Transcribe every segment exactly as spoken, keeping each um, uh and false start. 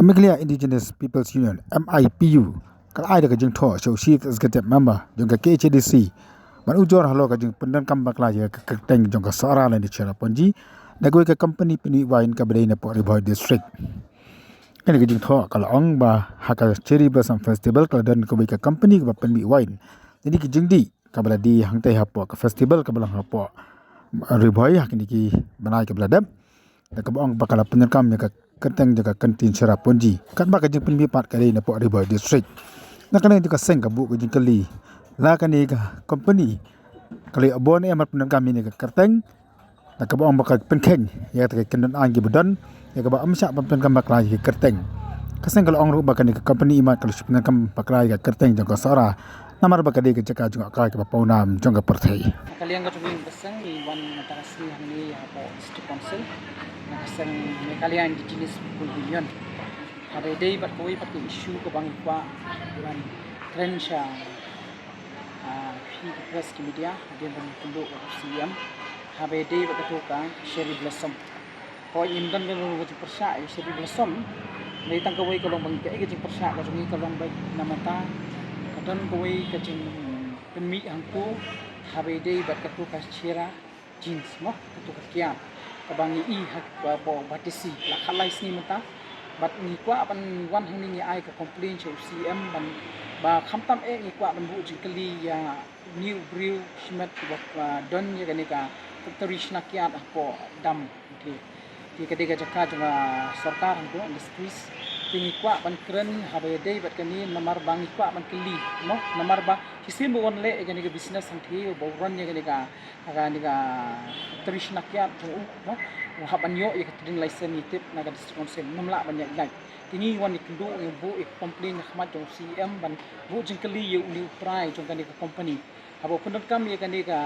Meghalaya Indigenous People's Union, M I P U, ka la ai da ka jingthoh sha u Chief Executive Member jong ka K H A D C ban ujor halor ka jingpyndonkam bakla ïa ka kyrteng jong ka Sohra lane Cherrapunji da kawei ka company pynmih wine kaba dei na Ri Bhoi District. Kane ka jingthoh ka la ong ba ha ka Cherry Blossom Festival ka la don kawei ka company kaba pynmih wine. Kane ka jingdih kaba la dih hangtei hapoh ka festival kaba long hapoh Ri Bhoi ha kine ki bnai kiba la dep. Da kaba ong ba ka la pyndonkam ïa ka kyrteng jong ka kantin Cherrapunji katba ka jingpynmih pat ka dei na Ri Bhoi District. Na kane ka seng ka buh ka jingkylli la kane ka company ka la ïoh bor ne em ban pyndonkam ïa kane ka kyrteng. Da kaba ong ba ka pynkheiñ ïa kata ka kyndon aiñ kiba don ïa kaba ym shah ban pyndonkam bakla ïa ka kyrteng. Ka seng ka la ong ruh ba kane ka company imat ka la shu pyndonkam bakla ïa ka kyrteng jong ka Sohra namar ba ka dei ka jaka jngohkai kaba pawnam jong ka pyrthei. Ka liang ka jong ngi ka seng ngi wan mynta ka sngi hangne hapoh District Council na ka seng Meghalaya Indigenous People Union. Haba ïadei bad kawei pat ka issue kaba ngi kwah ban kren sha, ah, phi ki press ki media hadien ba ngi kynduh bad u C E M haba ïadei bad kato ka Cherry Blossom. Hooid, ngim don ka long ka jingpyrshah ïa Cherry Blossom. Dei tang kawei ka long ba ngi kaei ka jingpyrshah ka jong ngi ka long ba na mynta ka don kawei ka jingpynmih hangto haba ïadei bad kato ka Cherra Jeans mo, kato ka kiad kaba ngi i ha kaba Batesi la khatlai sngi mynta. Bad ngi kwah ban wan hangne ngi ai ka complaint sha u C E M ban ba khamtam eh ngi kwah ban buh jingkylli ïa une u briew shimet ba, ba don ïa kane ka factory shna kiad hapoh dam. Te, te ka dei ka jaka jong ka sorkar hangto, industries. Te ngi kwah ban kren haba ïadei bad kane namar ba ngi kwah ban kylli mo, namar ba shisien ba u wan leh ïa kane ka business hangto ba u run ïa kane ka, kane ka factory shna kiad jong u mo, u hap ban ïoh ïa ka trading license, ngi tip na ka District Council ngim lah ban ïaid lait. Te ngi wan ïakynduh, ngi buh ïa ka complaint ha khmat jong u C E M ban buh jingkylli ïa une u trai jong kane ka company. Haba u pyndonkam ïa kane ka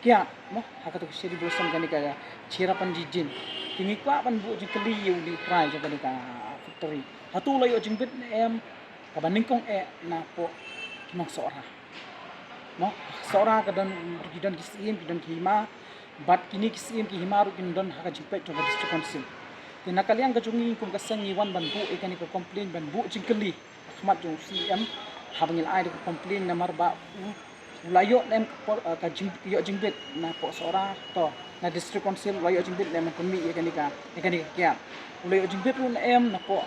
kiad mo, ha kato ka Cherry Blossom kane ka Cherrapunji Jeans. Te ngi kwah ban buh jingkylli ïa une u trai jong kane ka factory. Hato u la ïoh jingbit ne em kaba nyngkong eh napoh ki nong Sohra. Mo, Sohra ka don, ki don ki syiem, ki don ki hima. Bad kine ki syiem ki hima ruh kin don ha ka jingpeit jong ka District Council. Te na ka liang ka jong ngi kum ka seng ngi wan ban buh ïa kane ka complaint ban buh jingkylli ha khmat jong u C E M haba ngi la ai da ka complaint namar ba u, u la ïoh ne em ka por, eh, ka jing, ïoh jingbit napoh Sohra to na District Council u la ïoh jingbit ne em ban pynmih ïa kane ka, ïa kane ka kiad. U la ïoh jingbit ruh ne em napoh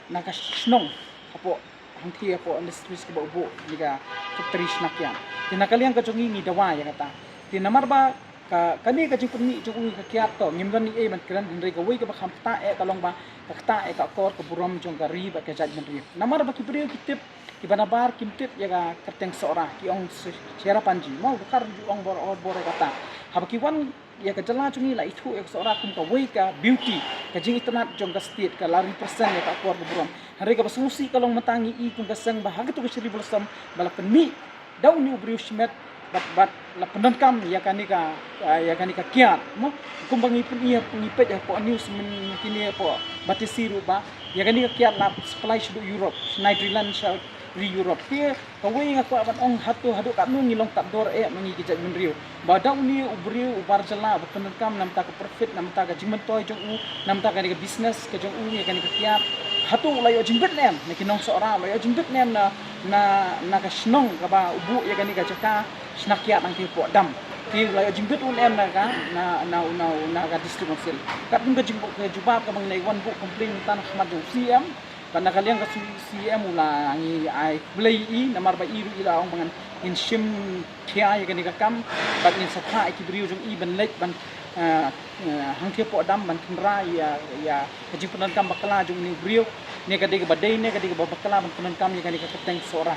na ka shnong hapoh hangthie hapoh industries kaba u buh ïa ka factory shna kiad. Te na ka liang ka jong ngi ngi dawa ïa kata. Te namar ba ka, kane ka jingpynmih jong u ïa ka kiad to ngim don ei ei ban kren, hynrei kawei kaba kham ktah eh ka long ba ka ktah ïa ka akor ka burom jong ka ri bad ka jaitbynriew. Namar ba ki briew ki tip, kiba nabar kim tip ïa ka kyrteng Sohra, ki ong Cherrapunji mo, u dkhar ju ong bor bor ïa kata. Haba ki wan ïa ka jylla jong ngi la ithuh ïa ka Sohra kum kawei ka beauty, ka jingitynnad jong ka state, ka la represent ïa ka akor ka burom. Hynrei kaba sngewsih ka long mynta ngi i kum ka seng ba ha kato ka Cherry Blossom ba la pynmih da une u briew shimet bad, bad la pyndonkam ïa kane ka, ah, ïa kane ka kiad mo. Kumba ngi pyni, ngi peit hapoh news mynne kine hapoh Batesi ruh ba ïa kane ka kiad la supply shaduh Europe, Netherlands sha ri Europe. Te kawei nga kwah ban ong hato haduh katno ngi long tad dor eh ma ngi ki jaitbynriew. Ba da une u briew u bar jylla ba pyndonkam na bynta ka profit, na bynta ka jingmyntoi jong u, na bynta kane ka business ka jong u ïa kane ka kiad. Hato u la ïoh jingbit ne em na ki nong Sohra, u la ïoh jingbit ne em na, na, na ka shnong kaba u buh ïa kane ka jaka shna kiad hangtei hapoh dam. Te u la ïoh jingbit u ne em na ka, na, na, na, na ka District Council. Katkum ka jingbuh ka jubab kaba ngi la wan buh complaint mynta na khmat jong u C E M. Bad na ka liang ka C E M u la ngi ai khublei ïa i namar ba i ruh i la ong ba ngan, ngin shim khia ïa kane ka kam bad ngin sa phah ïa ki briew jong i ban leit ban, eh, eh, hangtei hapoh dam ban kynrad ïa, ïa ka jingpyndonkam bakla jong une u briew, ne ka dei kaba dei ne ka dei kaba bakla ban pyndonkam ïa kane ka kyrteng Sohra.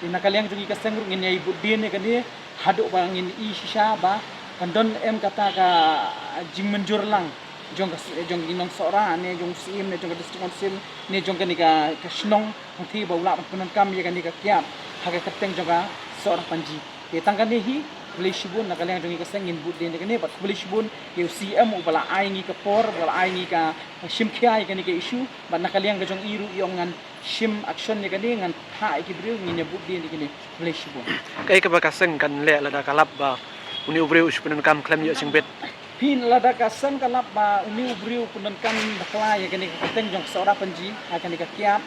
Te na ka liang jong ngi ka seng ruh ngin ïai bud dien ïa kane haduh ba ngin i shisha ba kan don em kata ka jingmynjur lang jong ka, jong ki nong Sohra ne jong u C E M ne jong ka District Council ne jong kane ka, ka shnong hangtei ba u lah ban pyndonkam ïa kane ka kiad ha ka kyrteng jong ka Sohrapunji. Te tang kane hi, khublei shibun, na ka liang jong ngi ka seng ngin bud dien ïa kane bad khublei shibun ïa u C E M uba la ai ngi ka por, uba la ai ngi ka, ka shim khia ïa kane ka issue bad na ka liang ka jong i ruh i ong ngan shim action ïa kane, ngan phah ïa ki briew, ngin ïa bud dien ïa kane. Khublei shibun. Kaei kaba ka seng kan leh lada ka lap ba une u briew u shu pyndonkam khlem ïoh jingbit? Phi, lada ka seng ka lap ba une u briew u pyndonkam bakla ïa kane ka kyrteng jong ka Sohra Panji ha kane ka kiad,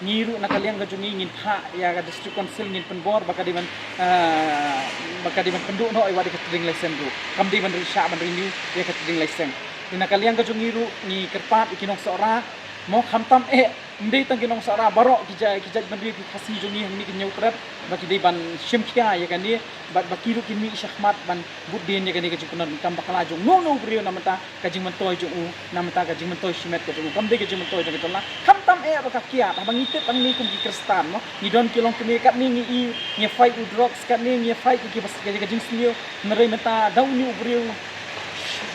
ngi ruh na ka liang ka jong ngi ngin phah ïa ka District Council, ngin pynbor ba ka dei ban, ah, ba ka dei ban pynduh noh ïa wat ïa ka trading license ruh. Kam dei ban ri shah ban renew ïa ka trading license. Te na ka liang ka jong ngi ruh ngi kyrpad ïa ki nongsohra, mo, khamtam eh, ym dei tang ki nongsohra, baroh ki jait, ki jait bynriew, ki Khasi jong ngi hangne, ki Hynñiewtrep, ba ki dei ban shim khia ïa kane, bad ba ki ruh kin mih shakhmat ban bud dien ïa kane ka jingpyndonkam bakla jong uno uno u briew na bynta ka jingmyntoi jong u, na bynta ka jingmyntoi shimet ka jong u. Kam dei ka jingmyntoi jong kita la. Khamtam eh ba ka kiad, haba ngi tip hangne kum ki Khristan, mo, ngi don ki longkmie, katne ngi i, ngi fight ïa u drugs, katne ngi fight ïa ki bas, ïa ka jingsniew, hynrei mynta da une u briew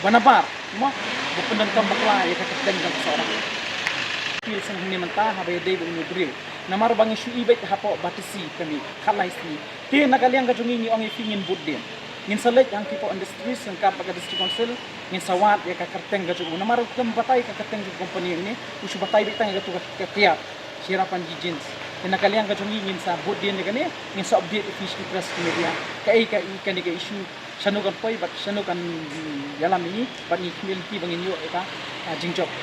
ba nabar, mo, ba pyndonkam bakla ïa ka kyrteng jong ka Sohra. Appeal shen hangne mynta haba ïadei bad une u briew. Namar ba ngi shu i beit hapoh Batesi kane khatlai sngi. Te na ka liang ka jong ngi ngi ong ïa phi, ngin bud dien. Ngin sa leit ha Kyipo Industries ryngkat bad ka District Council, ngin sa wad ïa ka kyrteng ka jong u. Namar u khlem batai ka kyrteng jong ka company hangne, u shu batai beit tang ïa katu ka, ka kiad, Sohra Panji Jeans. Te na ka liang ka jong ngi ngin sa bud dien ïa kane, ngin sa update ïa phi sha ki press media. Kaei kaei kane ka issue, shano kan poi bad shano kan, mm, ïalam ïa ngi, bad ngi khmih lynti ba ngin ïoh ïa ka, ah, jingjop.